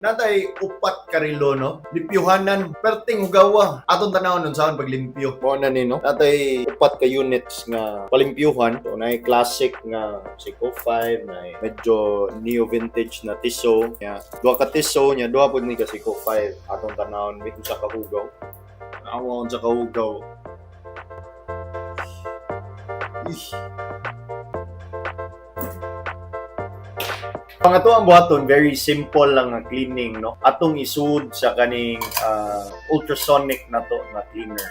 Natay upat ka relo, no? Limpyuhanan, perting hugawa. Atong tanawon unsaon paglimpyo. Mao na ni, no? Natay upat ka units nga palimpyuhan. So, naay classic nga Seiko 5, naay medyo neo vintage na Tissot. Nya, duha ka Tissot, nya duha pud ni ka Seiko 5. Atong tanawon may usa ka hugaw. Awa unsa ka hugaw. Ih. Ang ato ang buhaton, very simple lang nga cleaning, no? Atong isud sa kaning ultrasonic na to nga cleaner.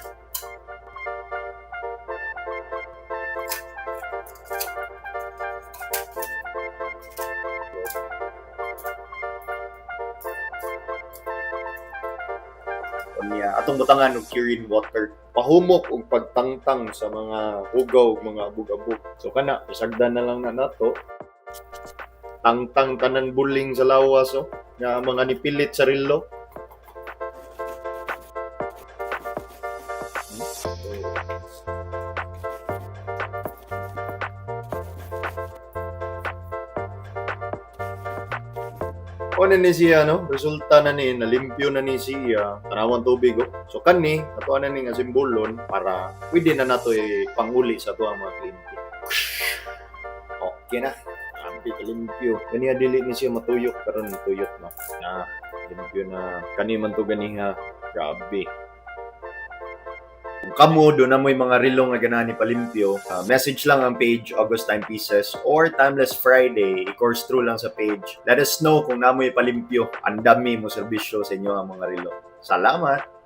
Unya, atong butangan og Kirin water. Pahumok og pagtangtang sa mga hugaw, mga abog-abog. So kana, isagdan na lang na nato. Tangtang tanan buling sa lawas, oh, nga mga nipilit sa relo. O na ni siya, no? Resulta na ni, nalimpyo na ni siya. Tanawan tubig, oh. So, kani, ato na ni nga simbolon para pwede na nato ipanguli sa ato ang mga kliyente. Okay na. Grabe, kalimpyo. Ganiha dili ni siya matuyok, karon matuyok na. Na, limpyo na. Kani man to ganiha. Grabe. Kung kamo, doon na mo'y mga relo nga ganahan ni palimpyo, message lang ang page August Timepieces or Timeless Friday, i-course through lang sa page. Let us know kung namoy palimpyo. Ang dami mo serbisyo sa inyo ang mga relo. Salamat!